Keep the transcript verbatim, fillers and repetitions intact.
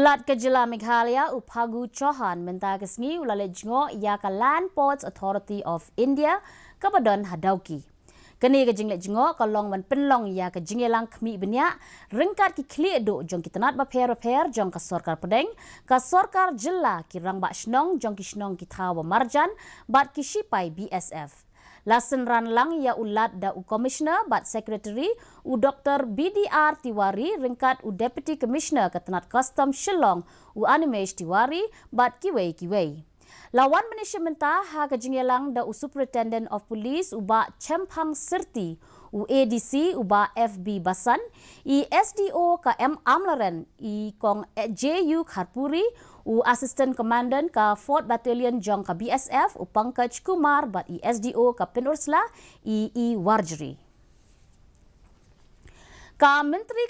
Lat ka jylla Meghalaya u Phagu Chauhan mynta ka sngi u la leit jngoh ïa ka Land Ports Authority of India kaba don ha Dawki. Kane ka jingleit jngoh ka long ban pynlong ïa ka jingïalang khmih bniah ryngkat ki khlieh duh jong ki tnat bapher bapher jong ka sorkar pdeng, ka sorkar jylla, ki rangbah shnong jong ki shnong ki thaw ba marjan bad ki shipai B S F. La synran lang ïa u Lat da u Commissioner bad Secretary, u Doctor B D R Tiwari, ryngkat u Deputy Commissioner ka tnat Custom Shillong, u Animesh Tiwari, bad kiwei kiwei. La wan mynne shi mynta ha ka jingïalang da u Superintendent of Police u Bah Chemphang Syrti, u A D C u Bah F B Basan, i S D O ka M Amlaren, i Kong J U Kharpuri, u Assistant Commandant ka Fourth Battalion jong ka B S F u Pankaj Kumar bad i S D O ka Pynursla, i E Warjri. Ka Myntri ka